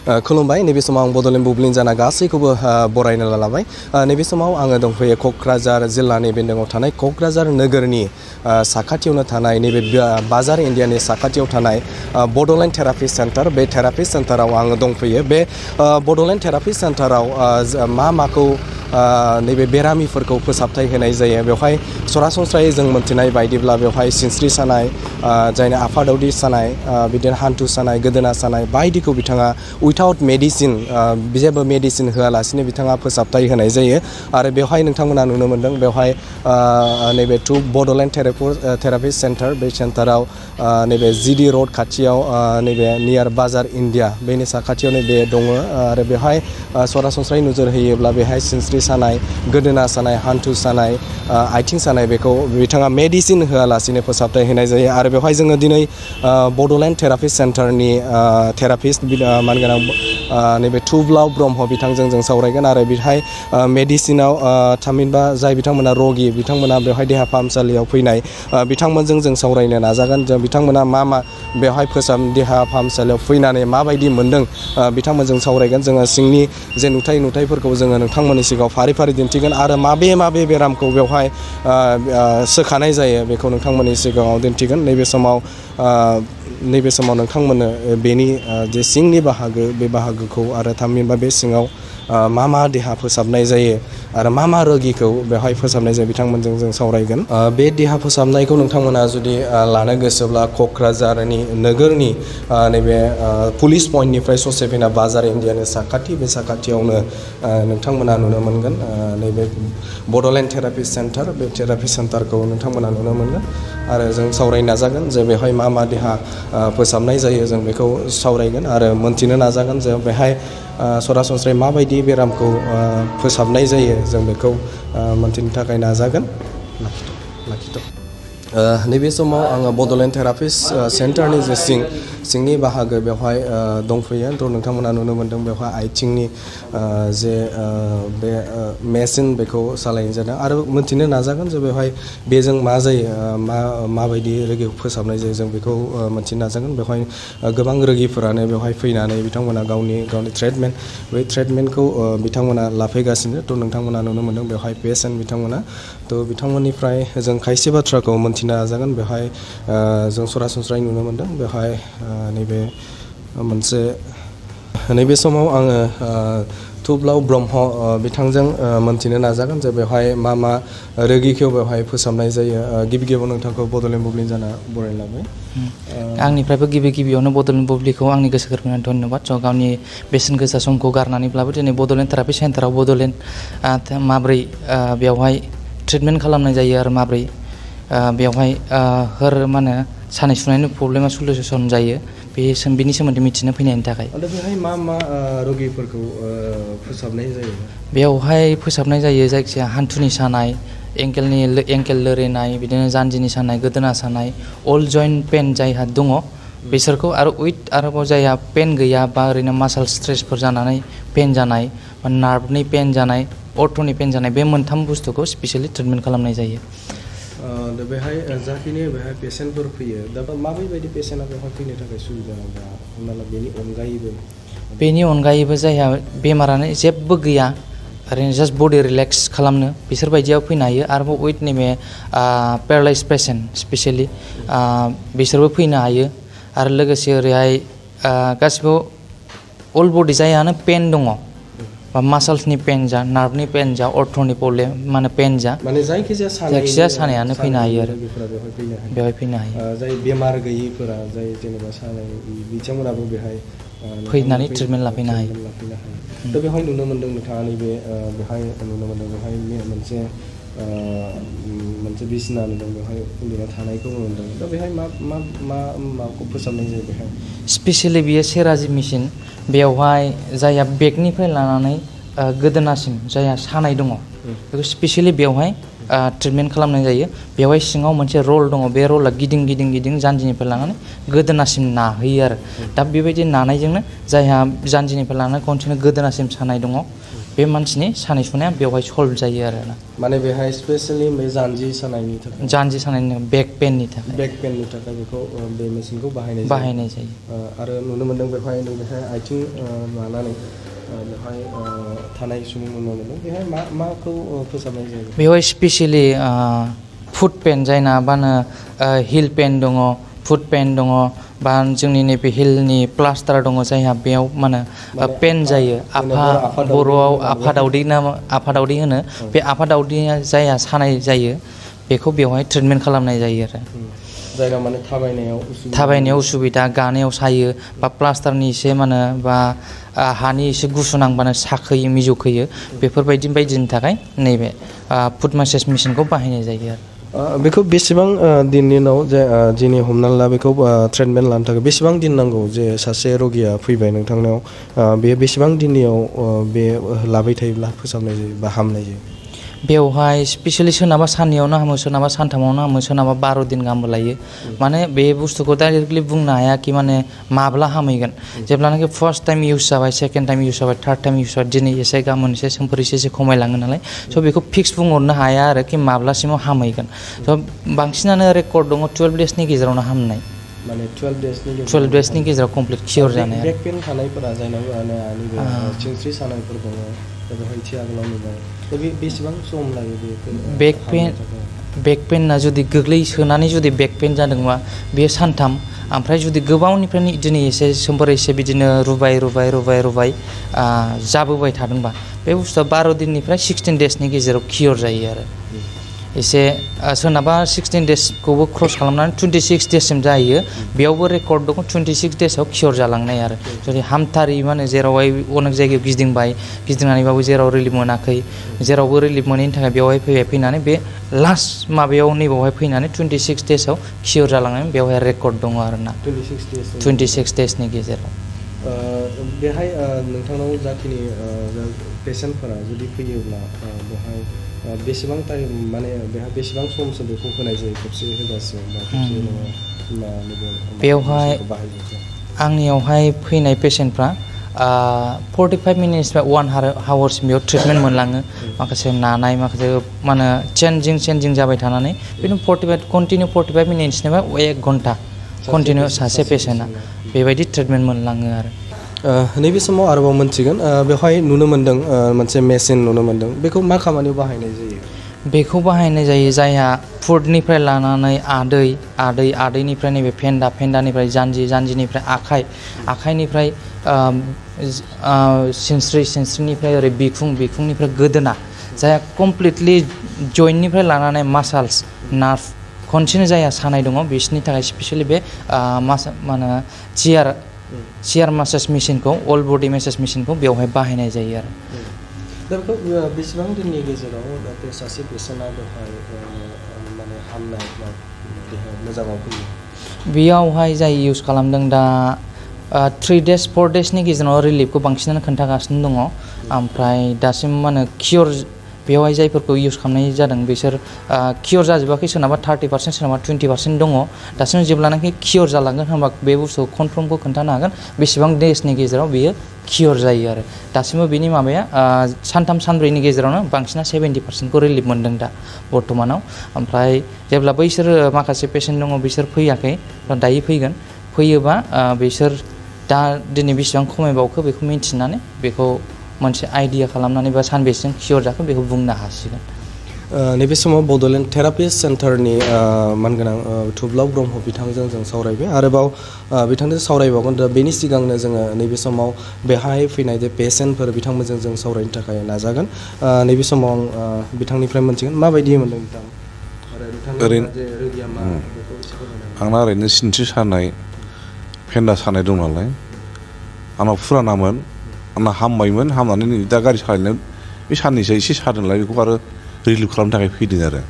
खुलुमबाय नैबे समाव आं बड'लेण्ड बुब्लिन जाना गासैखौबो बरायनो लाबाय नैबे समाव आङो दंफैयो क'क्राझार जिल्लानि बेन्दोङाव थानाय क'क्राझार नोगोरनि साखाथियावनो थानाय नैबे बाजार इण्डियानि साखाथियाव थानाय बड'लेण्ड थेरापि सेन्टार बे थेरापि सेन्टाराव आङो दंफैयो बे बड'लेण्ड थेरापि सेन्टाराव माखौ नैबे बेरामिफोरखौ फोसाबथाय होनाय जायो बेवहाय सरासनस्रायै जों मोन्थिनाय बायदिब्ला बेवहाय सिनस्रि सानाय जायना आफादौदि सानाय बिदिनो हान्थु सानाय गोदोना सानाय बायदिखौ बिथाङा उइथाउट मेडिसिन जेबो मेडिसिन होआलासिनो बिथाङा फोसाबथाय होनाय जायो आरो बेवहाय नोंथांमोना नुनो मोन्दों बेवहाय नैबे बड'लेण्ड थेरापि सेन्टार बे सेन्टाराव नैबे जिडि रड खाथियाव नैबे नियार बाजार इण्डिया बेनि साखाथियावनो बे दङ आरो बेवहाय सरासनस्रायै नोजोर होयोब्ला बेहाय सिनस्रि सानाय गोदोना सानाय हान्थु सानाय आथिं सानाय बेखौ बिथाङा मेडिसिन होआलासिनो फोसाबथाय होनाय जायो आरो बेवहाय जोङो दिनै बड'लेण्ड थेरापि सेन्टारनि थेरापिस्ट मानगोनां नैबे थुब्लाव ब्रह्म बिथांजों जों सावरायगोन आरो बेहाय मेडिसिनाव थामहिनबा जाय बिथांमोना रगि बिथांमोना बेवहाय देहा फाहामसालियाव फैनाय बिथांमोनजों जों सावरायनो नाजागोन जों बिथांमोना मा बेवहाय देहा फाहामसालियाव फैनानै माबायदि मोन्दों बिथांमोनजों सावरायगोन जोङो सिंनि जे नुथायफोरखौ जोङो नोंथांमोननि सिगाङाव फारि फारि दिन्थिगोन आरो माबे बेरामखौ बेवहाय सोखानाय जायो बेखौ नोंथांमोननि सिगाङाव दिन्थिगोन नैबे समाव नोंथांमोननो बेनि जे सिंनि बाहागो बे बाहागोखौ आरो थामहिनबा बे सिङाव मा देहा फोसाबनाय जायो आरो मा रोगिखौ बेवहाय फोसाबनाय जायो बिथांमोनजों जों सावरायगोन बे देहा फोसाबनायखौ नोंथांमोना जुदि लानो गोसोब्ला क'क्राझारनि नोगोरनि नैबे पुलिस पइन्टनिफ्राय ससे फैना बाजार इण्डियानि साखाथि बे साखाथियावनो नोंथांमोना नुनो मोनगोन नैबे बड'लेण्ड थेरापि सेन्टार बे थेरापि सेन्टारखौ नोंथांमोना नुनो मोनगोन आरो जों सावरायनो नाजागोन जे बेवहाय मा देहा फोसाबनाय जायो जों बेखौ सावरायगोन आरो मोन्थिनो नाजागोन जे बेहाय सरासनस्रायै माबायदि बेरामखौ फोसाबनाय जायो जों बेखौ मोन्थिनो थाखाय नाजागोन लाखिथ' नैबे समाव आङो बड'लेण्ड थेरापिस्ट सेन्टारनि जे सिंनि बाहागो बेवहाय दंफैयो थ' नोंथांमोना नुनो मोन्दों बेवहाय आथिंनि जे बे मेसिन बेखौ सालायनाय जादों आरो मोन्थिनो नाजागोन जे बेवहाय बेजों मा जायो माबायदि रोगिखौ फोसाबनाय जायो जों बेखौ मोन्थिनो नाजागोन बेवहाय गोबां रोगिफोरानो बेवहाय फैनानै बिथांमोना गावनि ट्रिटमेन्ट बे ट्रिटमेन्टखौ बिथांमोना लाफैगासिनो थ' नोंथांमोना नुनो मोन्दों बेवहाय पेसेन्ट बिथांमोना थ' बिथांमोननिफ्राय जों खायसे बाथ्राखौ मोन्थिनो नाजागोन बेवहाय जों सरासनस्रायै नुनो मोन्दों बेवहाय नैबे समाव आङो थुब्लाव ब्रह्म बिथांजों मोन्थिनो नाजागोन जे बेवहाय मा रोगिखौ बेवहाय फोसाबनाय जायो गिबियाव नोंथांखौ बड'लेण्ड बुब्लिन जाना बरायनो लाबाय आंनिफ्रायबो गिबियावनो बड'लेण्ड बुब्लिखौ आंनि गोसो गोरबोनिफ्राय धन्यबाद स' गावनि बेसेन गोसा समखौ गारनानैब्लाबो दिनै बड'लेण्ड थेरापि सेन्टाराव बड'लेण्ड माब्रै बेवहाय ट्रिटमेन्ट खालामनाय जायो आरो माब्रै बेवहाय सानाय सुनायनि प्रब्लेमा सलिउसन जायो बेनि सोमोन्दै मिथिनो फैनायनि थाखाय बेवहाय मा रोगिफोरखौ फोसाबनाय जायो बेवहाय फोसाबनाय जायो जायखिजाया हान्थुनि सानाय एंकेल लोरिनाय बिदिनो जानजिनि सानाय गोदोना सानाय अल जइन्ट पेन जायहा दङ बिसोरखौ आरोबाव जायहा पेन गैया बा ओरैनो मासाल स्ट्रेसफोर जानानै पेन जानाय बा नार्भनि पेन जानाय अर्थ'नि पेन जानाय बे मोनथाम बुस्थुखौ स्पेसियेलि ट्रिटमेन्ट खालामनाय जायो दा बेहाय जाखिनि बेहाय पेसेन्टफोर फैयो दा माबायदि पेसेन्टआ बेवहाय फैनो थाखाय सुबिदा दा हमना ला बेनि अनगायैबो जायहा बेमारानो जेबो गैया ओरैनो जास्ट बडि रिलेक्स खालामनो बिसोरबायदियाव फैनो हायो आरोबाव उइथ नैबे पेरालाइज पेसेन्ट स्पेसियेलि बिसोरबो फैनो हायो आरो लोगोसे ओरैहाय गासिबो अल बडि जायहानो पेन दङ बा मासल्सनि पेन जा नार्भनि पेन जा अर्थ'नि प्रब्लेम पेन जा जायखिजाया सानायानो फैनो हायो आरो बेवहाय फैनो हायो जाय बेमार गैयिफोरा जाय जेनेबा सानाय बिथांमोनाबो बेहाय फैनानै ट्रिटमेन्ट लाफैनो हायो दा बेवहाय नुनो मोन्दों नोंथाङा नैबे बेवहाय नुनो मोन्दों बेवहाय मोनसे बिसिना नुदों बेवहाय उन्दुना थानायखौ नुदों दा बेहाय माखौ फोसाबनाय जायो बेहाय स्पेसियेलि बियो सेराजि मेसिन बेवहाय जायहा बेकनिफ्राय लानानै गोदोनासिम जायहा सानाय दङ बेखौ स्पेसियेलि बेवहाय ट्रिटमेन्ट खालामनाय जायो बेवहाय सिङाव मोनसे रल दङ बे रला गिदिं गिदिं गिदिं जानजिनिफ्राय लानानै गोदोनासिम नाहैयो आरो दा बेबायदि नानायजोंनो जायहा जानजिनिफ्राय लानानै कन्टिनिउ गोदोनासिम सानाय दङ बे मानसिनि सानाय सुनाया बेवहाय सल्भ जायो आरोना माने बेहाय स्पेशेलि बे जानजि सानायनि थाखाय जानजि सानायनि बेक पेननि थाखाय बेखौ बे मेसिनखौ बाहायनाय जायो आरो नुनो मोनदों बेवहाय आथिं लानानै बेवहाय थानाय सुबुं नुनो मोनदों बेहाय माखौ फोसाबनाय जायो बेवहाय स्पेसियेलि फुट पेन जायना बानो हिल पेन दङ फुट पेन दङ बा जोंनि नैबे हिलनि प्लास्टार दङ जायहा बेयाव मा होनो पेन जायो बर'आव आफादावदै होनो बे आफादावदैया जायहा सानाय जायो बेखौ बेवहाय ट्रिटमेन्ट खालामनाय जायो आरो जायगा माने थाबायनायाव उसुबिदा गानायाव सायो बा प्लास्टारनि एसे मा होनो बा हानि एसे गुसु नांबानो साखोयो मिजौखोयो बेफोरबायदि बायदिनि थाखाय नैबे फुट मासाज मेसिनखौ बाहायनाय जायो आरो बेखौ बेसेबां दिननि उनाव जे दिनै हमनानै ला बेखौ ट्रिटमेन्ट लानो थाखाय बेसेबां दिन नांगौ जे सासे रगिया फैबाय नोंथांनाव बे बेसेबां दिननियाव बे लाबाय थायोब्ला फोसाबनाय जायो बा हामनाय जायो बेवहाय स्पेसियेलि सोरनाबा साननैयावनो हामो सोरनाबा सानथामावनो हामो सोरनाबा 12 दिन गाहामबो लायो माने बे बुस्थुखौ डाइरेक्टलि बुंनो हाया कि माने माब्ला हामहैगोन जेब्लानाखि फार्स्ट टाइम इउज जाबाय सेकेन्ड टाइम इउज जाबाय थार्ड टाइम इउज जाबाय दिनै एसे गाबोन एसे समफोर एसे खमायलाङो नालाय स' बेखौ फिक्स बुंहरनो हाया आरो कि माब्लासिमाव हामहैगोन स' बांसिनानो रेकर्ड दङ 12 डेसनि गेजेरावनो हामनाय माने 12 डेसनि गेजेराव कमप्लिट कियर जानाय बेक पेन थानायफोरा जायनाव सिनस्रि सानायफोर दङ बेवहाय एसे आगोलाव नुबाय बेसेबां सम लायो बेक पेनना जुदि गोग्लैसोनानै जुदि बेक पेन जादोंबा बेयो सानथाम ओमफ्राय जुदि गोबावनिफ्रायनो दिनै एसे समफोर एसे बिदिनो रुबाय जाबोबाय थादोंबा बे बुस्थुआ 12 दिननिफ्राय 16 डेसनि गेजेराव कियर जायो आरो एसे सोरनाबा 16 डेसखौबो क्रस खालामनानै 26 डेससिम जाहैयो बेयावबो रेकर्ड दङ 26 डेसआव कियर जालांनाय आरो जुदि हामथारि माने जेरावहाय अनेक जायगायाव गिदिंनानैबाबो जेराव रिलिफ मोनाखै जेरावबो रिलिफ मोनैनि थाखाय बेवहाय फैनानै बे लास्ट माबायाव नैबावहाय फैनानै 26 डेसआव कियर जालांनाय बेवहाय रेकर्ड दङ आरोना 26 डेसनि गेजेराव बेहाय नोंथांनाव जाखिनि पेसेन्टफोरा जुदि फैयोब्ला बेहाय बेसेबां टाइम माने बेहा बेसेबां समसो बेखौ होनाय जायो खेबसे होगासिनो बा खेबसे बेवहाय आंनियावहाय फैनाय पेसेन्टफ्रा 45 मिनिट्स बा 1 आवार्स बेयाव ट्रिटमेन्ट मोनलाङो माखासे नानाय माखासे मा होनो चेन्जिं जाबाय थानानै बिदिनो 45 मिनिट्सनिबा 1 घन्टा कन्टिनिउ सासे पेसेन्टआ बेबायदि ट्रिटमेन्ट मोनलाङो आरो नैबे समाव आरोबाव मोनथिगोन बेवहाय नुनो मोन्दों मोनसे मेसिन नुनो मोन्दों बेखौ मा खामानियाव बाहायनाय जायो बेखौ बाहायनाय जायो जायहा फुटनिफ्राय लानानै आदैनिफ्राय नैबे फेन्दानिफ्राय जानजिनिफ्राय आखाइनिफ्राय सिनस्रिनिफ्राय ओरै बिखुंनिफ्राय गोदोना जायहा कमप्लिटलि जइन्टनिफ्राय लानानै मासाल्स नार्भ खनसेनो जायहा सानाय दङ बिसोरनि थाखाय स्पेसियेलि बे मा होनो चेयार मासाज मेसिनखौ अल बडि मासाज मेसिनखौ बेवहाय बाहायनाय जायो आरो दा बेखौ बेसेबां दिननि गेजेराव सासे पेसेन्टआ बेवहाय माने हामनाय बा मोजाङाव फैयो बेयावहाय जाय इउज खालामदों दा 3 डेस 4 डेसनि गेजेराव रिलिफखौ बांसिनानो खोन्थागासिनो दङ ओमफ्राय दासिम मा होनो कियर बेवहाय जायफोरखौ इउज खालामनाय जादों बिसोर कियर जाजोबाखै सोरनाबा 30% सोरनाबा 20% दङ दासिम जेब्लानाखि कियर जालांगोन होनबा बे बुस्थुखौ कनफार्मखौ खोन्थानो हागोन बेसेबां डेसनि गेजेराव बेयो कियर जायो आरो दासिमबो बेनि माबाया सानथाम सानब्रैनि गेजेरावनो बांसिना 70%खौ रिलिफ मोन्दों दा बर्थमानाव ओमफ्राय जेब्ला बैसोर माखासे पेसेन्ट दङ बिसोर फैयाखै दायो फैयोबा बिसोर दा दिनै बेसेबां खमायबावखो बेखौ मिन्थिनानै बेखौ मोनसे आइडिया खालामनानै बा सानबेसेजों कियर जाखो बेखौ बुंनो हासिगोन नैबे समाव बड'लेण्ड थेरापिस्ट सेन्टारनि मानगोनां थुब्लाव ब्रह्म बिथांजों जों सावरायबाय आरोबाव बिथांजों सावरायबावगोन दा बेनि सिगांनो जोङो नैबे समाव बेहाय फैनाय जे पेसेन्टफोर बिथांमोनजों जों सावरायनो थाखाय नाजागोन नैबे समाव आं बिथांनिफ्राय मोनथिगोन माबायदि मोनदों बिथां आरो आंना ओरैनो सिनस्रि सानाय फेन्दा सानाय दं नालाय आंनाव फुरानामोन आंना हामबायमोन हामनानै नै दा गारि सालायनायाव बे साननैसो एसे सादोंलाय बेखौ आरो रिलिफ खालामनो थाखाय फैदों आरो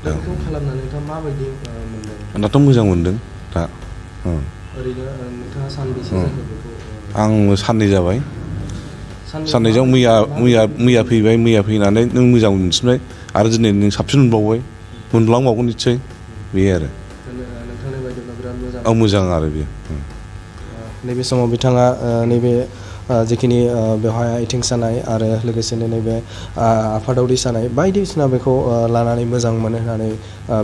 बेखौ खालामनानै नोंथाङा माबायदि मोनदों आंनाथ' मोजां मोनदों दा ओरैनो नोंथाङा सानबेसे जाखो बेखौ आं साननै जाबाय साननैजों मैया फैबाय मैया फैनानै नों मोजां मोनसिनबाय आरो दिनै नों साबसिन मोनबावबाय मोनलांबावगोन निस्सय बे आरो नोंथांनि बायदिब्ला बिराद मोजां मोजां आरो बेयो नैबे समाव बिथाङा नैबे जिखिनि बेवहाय आथिं सानाय आरो लोगोसेनो नैबे आफादावरि सानाय बायदिसिना बेखौ लानानै मोजां मोनो होननानै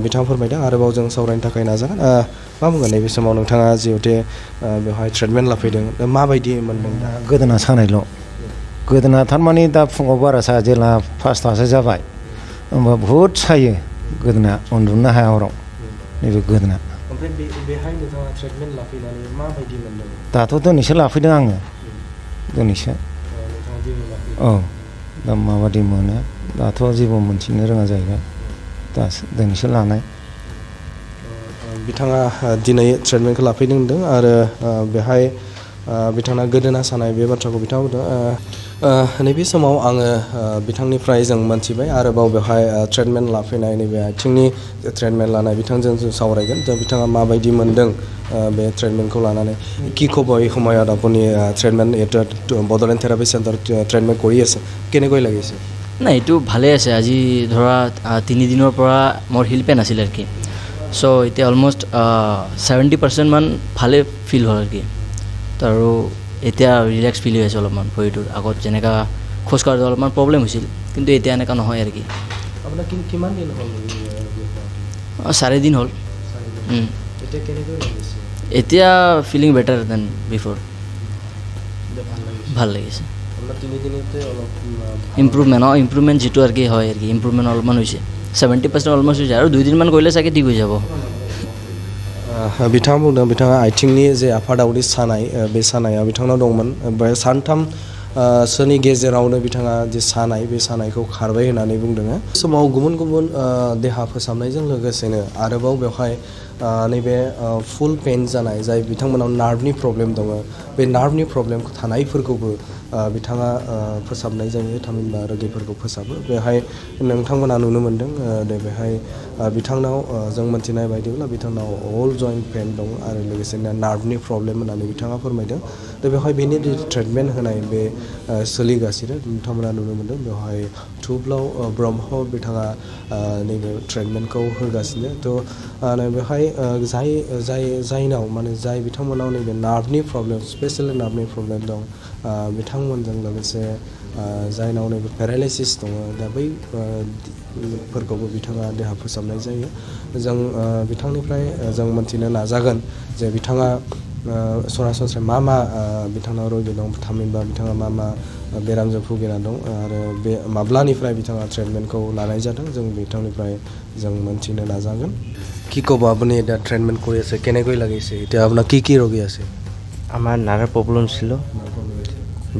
बिथाङा फोरमायदों आरोबाव जों सावरायनो थाखाय नाजागोन मा बुंगोन नैबे समाव नोंथाङा जिहेतु बेवहाय ट्रिटमेन्ट लाफैदों माबायदि मोनदों दा गोदोना सानायल' गोदोना थारमाने दा फुङाव बारा साया जेला 5थासो जाबाय होमबा बहुद सायो गोदोना उन्दुनो हाया हराव नैबे गोदोना ओमफ्राय बेहाय नोंथाङा ट्रिटमेन्ट लाफैनानै माबायदि मोनदों दाथ' दिनैसो लाफैदों आङो दिनैसो औ दा माबायदि मोनो दाथ' जेबो मोनथिनो रोङा जाहैबाय दासो दिनैसो लानाय बिथाङा दिनै ट्रिटमेन्टखौ लाफैदों होनदों आरो बेहाय बिथाङा गोदोना सानाय बे बाथ्राखौ बिथाङा बुंदों नैबे समाव आङो बिथांनिफ्राय जों मोनथिबाय आरोबाव बेवहाय ट्रिटमेन्ट लाफैनाय नैबे आथिंनि ट्रिटमेन्ट लानाय बिथांजों जों सावरायगोन दा बिथाङा माबायदि मोनदों बे ट्रिटमेन्টखौ লানানে কি ক'ব এই সময়ত আপুনি ট্ৰিটমেণ্ট এটা বডোলেণ্ড থেৰাপি চেণ্টাৰ ট্ৰিটমেণ্ট কৰি আছে কেনেকৈ লাগিছে নাই এইটো ভালে আছে আজি ধৰা 3 দিনৰ পৰা মোৰ হিল পেন আছিল আৰু কি সো এতিয়া অলমোষ্ট 70% মান ভালে ফিল হ'ল আৰু কি তো আৰু এতিয়া ৰিলেক্স ফিল হৈ আছে অলপমান ভৰিটোৰ আগত যেনেকা খোজ কাঢ়োতে অলপমান প্ৰব্লেম হৈছিল কিন্তু এতিয়া এনেকা নহয় আৰু কি আপোনাৰ কিমান দিন হ'ল 4 দিন হ'ল এতিয়া কেনেকৈ লাগিছে এতিয়া ফিলিং বেটাৰ দেন বিফোৰ ভাল লাগিছে ইম্প্ৰুভমেণ্ট যিটো আৰু কি হয় আৰু কি ইম্প্ৰুভমেণ্ট অলপমান হৈছে 70% অলমষ্ট হৈছে আৰু 2 দিনমান কৰিলে চাগে ঠিক হৈ যাব बिथाङा बुंदों बिथाङा आथिंनि जे आफादावरि सानाय बे सानाया बिथांनाव दंमोन ओमफ्राय सानथाम सोनि गेजेरावनो बिथाङा जे सानाय बे सानायखौ खारबाय होननानै बुंदों समाव गुबुन गुबुन देहा फोसाबनायजों लोगोसेनो आरोबाव बेवहाय नैबे फुल पेन जानाय जाय बिथांमोनाव नार्भनि प्रब्लेम दङ बे नार्भनि प्रब्लेम थानायफोरखौबो बिथाङा फोसाबनाय जायो थामहिनबा रोगिफोरखौ फोसाबो बेहाय नोंथांमोना नुनो मोन्दों बेहाय बिथांनाव जों मोनथिनाय बायदिब्ला बिथांनाव अल जइन्ट पेन दं आरो लोगोसेनो नार्भनि प्रब्लेम होननानै बिथाङा फोरमायदों दा बेवहाय बेनि ट्रिटमेन्ट होनाय बे सोलिगासिनो नोंथांमोना नुनो मोन्दों बेवहाय थुब्लाव ब्रह्म बिथाङा नैबे ट्रिटमेन्टखौ होगासिनो थ' बेवहाय जायनाव माने जाय बिथांमोनाव नैबे नार्भनि प्रब्लेम स्पेसियेलि नार्भनि प्रब्लेम दं बिथांमोनजों लोगोसे जायनाव नैबे पेरालाइसिस दङ दा बैफोरखौबो बिथाङा देहा फोसाबनाय जायो जों बिथांनिफ्राय जों मोनथिनो नाजागोन जे बिथाङा सरासनस्रायै मा बिथांनाव रोगि दं थामहिनबा बिथाङा मा बेरामजों भुगिना दं आरो बे माब्लानिफ्राय बिथाङा ट्रिटमेन्टखौ लानाय जादों जों बिथांनिफ्राय जों मोनथिनो নাজাগন কি ক'ব আপুনি এটা ট্ৰিটমেণ্ট কৰি আছে কেনেকৈ লাগিছে এতিয়া আপোনাৰ কি ৰোগী আছে আমার নার্ভ প্রবলেম ছিল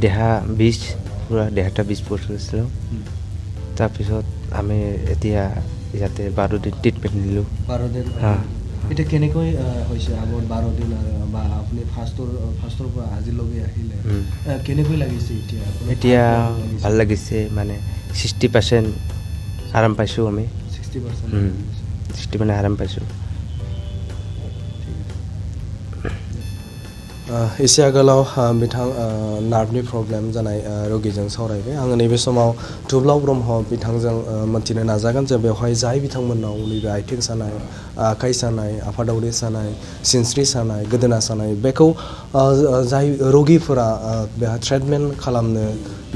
দেহা বিষ পুরা দেহাটা 20% ছিল তাৰপিছত আমি এতিয়া ইয়াতে 12 দিন ট্ৰিটমেণ্ট নিলোঁ 12 দিন এটা কেনেকৈ হৈছে আগত 12 দিন বা আপুনি ফাৰ্ষ্টৰ পৰা আজিলৈকে আহিলে কেনেকৈ লাগিছে এতিয়া ভাল লাগিছে মানে 60% আৰাম পাইছোঁ আমি 60% মানে আৰাম পাইছোঁ एसे आगोलाव बिथां नार्भनि प्रब्लेम जानाय रोगिजों सावरायबाय आङो नैबे समाव थुब्लाव ब्रह्म बिथांजों मोनथिनो नाजागोन जे बेवहाय जाय बिथांमोननाव नैबे आथिं सानाय आखाइ सानाय आफादावरि सानाय सिनस्रि सानाय गोदोना सानाय बेखौ जाय रोगिफोरा बेहा ट्रिटमेन्ट खालामनो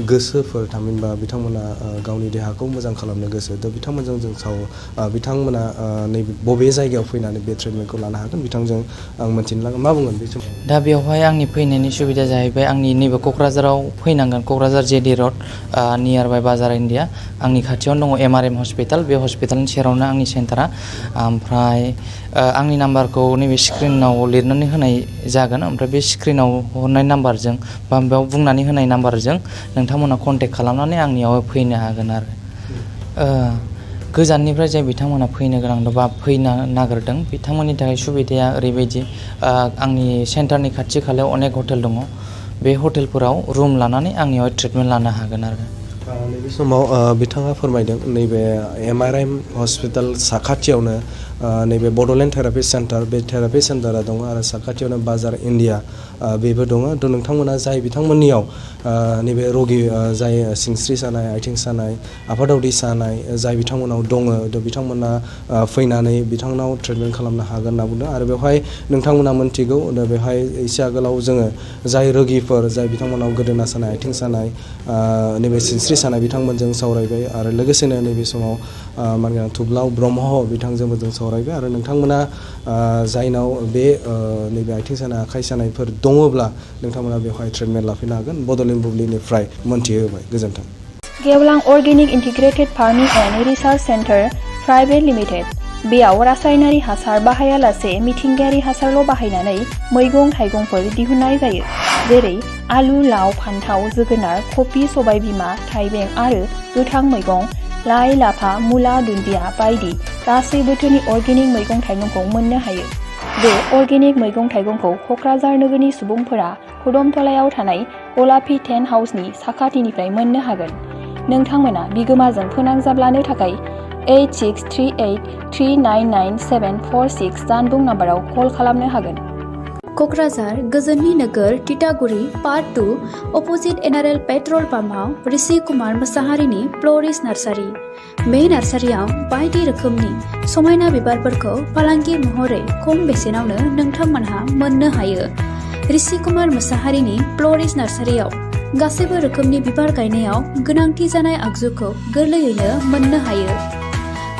गोसोफोर थामहिनबा बिथांमोना गावनि देहाखौ मोजां खालामनो गोसो दा बिथांमोनजों जों बिथांमोना नैबे बबे जायगायाव फैनानै बे ट्रिटमेन्टखौ लानो हागोन बिथांजों आं मोनथिनो लागोन मा बुंगोन बे समाव दा बेवहाय आंनि फैनायनि सुबिदा जाहैबाय आंनि नैबे क'क्राझाराव फैनांगोन क'क्राझार जेडि रड नियार बाय बाजार इन्डिया आंनि खाथियावनो दङ MRM हस्पिटाल बे हस्पिटालनि सेरावनो आंनि सेन्टारा ओमफ्राय आंनि नाम्बारखौ नैबे स्क्रिनाव लिरनानै होनाय जागोन ओमफ्राय बे स्क्रिनाव हरनाय नाम्बारजों बा बेयाव बुंनानै होनाय नाम्बारजों नोंथांमोना कन्टेक्ट खालामनानै आंनियाव फैनो हागोन आरो गोजाननिफ्राय जाय बिथांमोना फैनो गोनां दं बा फैनो नागिरदों बिथांमोननि थाखाय सुबिदाया ओरैबायदि आंनि सेन्टारनि खाथि खालायाव अनेक हटेल दङ बे हटेलफोराव रुम लानानै आंनियाव ट्रिटमेन्ट लानो हागोन आरो नैबे समाव बिथाङा फोरमायदों नैबे MRM हस्पिटाल साखाथियावनो नैबे बड'लेण्ड थेरापि सेन्टार बे थेरापि सेन्टारा दङ आरो साखाथियावनो बाजार इन्डिया बेबो दङ थ' नोंथांमोना जाय बिथांमोननियाव नैबे रगि जाय सिंस्रि सानाय आथिं सानाय आफादावदि सानाय जाय बिथांमोनाव दङ थ' बिथांमोना फैनानै बिथांनाव ट्रिटमेन्ट खालामनो हागोन होनना बुंदों आरो बेवहाय नोंथांमोना मोन्थिगौ दा बेवहाय एसे आगोलाव जोङो जाय रोगिफोर जाय बिथांमोनाव गोदोना सानाय आथिं सानाय नैबे सिनस्रि सानाय बिथांमोनजों सावरायबाय आरो लोगोसेनो नैबे समाव मानगोनां थुब्लाव ब्रह्म बिथांजोंबो जों सावरायबाय आरो नोंथांमोना जायनाव बे नैबे आथिं सानाय आखाइ सानायफोर दङब्ला नोंथांमोना बेवहाय ट्रिटमेन्ट लाफैनो हागोन बड'लेण्ड बुब्लिनिफ्राय मोन्थिहोबाय गोजोन्थों गेवलां organic integrated farming and research centre private limited बेयाव रासायनारि हासार बाहायालासे मिथिंगायारि हासारल' बाहायनानै मैगं थाइगंफोर दिहुननाय जायो जेरै आलु लाव फान्थाव जोगोनार कफि सबायबिमा थाइबें आरो गोथां मैगं लाइ लाफा मुला दुन्दिया बायदि गासै बोथोरनि अर्गेनिक मैगं थाइगंखौ मोननो हायो बे अर्गेनिक मैगं थाइगंखौ क'क्राझार नोगोरनि सुबुंफोरा खुदमतलायाव थानाय गलापी टेन्ट हाउसनि साखाथिनिफ्राय मोननो हागोन नोंथांमोना बिगोमाजों फोनांजाबलानो थाखाय 8638399746 जानबुं नाम्बाराव कल खालामनो हागोन क'क्राझार गोजोननि नोगोर तितागुरि part 2 opposite NRL petrol पाम्पआव Rishi Kumar मोसाहारिनि फ्ल'रिस्ट nursery बे नार्सारियाव बायदि रोखोमनि समायना बिबारफोरखौ फालांगि महरै खम बेसेनावनो नोंथांमोनहा मोननो हायो ऋषि कुमार मोसाहारिनि फ्ल'रिस्ट नार्सारियाव गासैबो रोखोमनि बिबार गायनायाव गोनांथि जानाय आगजुखौ गोरलैयैनो मोननो हायो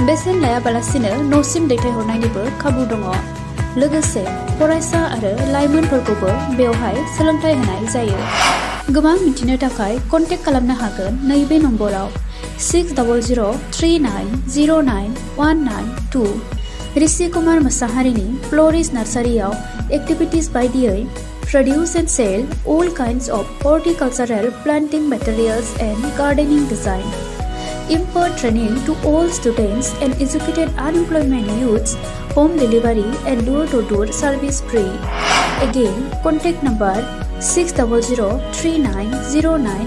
बेसेन लायाबालासिनो न'सिम दैथायहरनायनिबो खाबु दङ लोगोसे फरायसा आरो लाइमोनफोरखौबो बेवहाय सोलोंथाइ होनाय जायो गोबां मिथिनो थाखाय कन्टेक्ट खालामनो हागोन नैबे नम्बराव 6003099192 ऋषि कुमार मोसाहारिनि फ्ल'रिस्ट नार्सारियाव एक्टिभिटिज बायदियै produce and sell all kinds of horticultural planting materials and gardening design. Impart training to all students and educated unemployment youths, home delivery and door-to-door service free. Again, contact number 60039090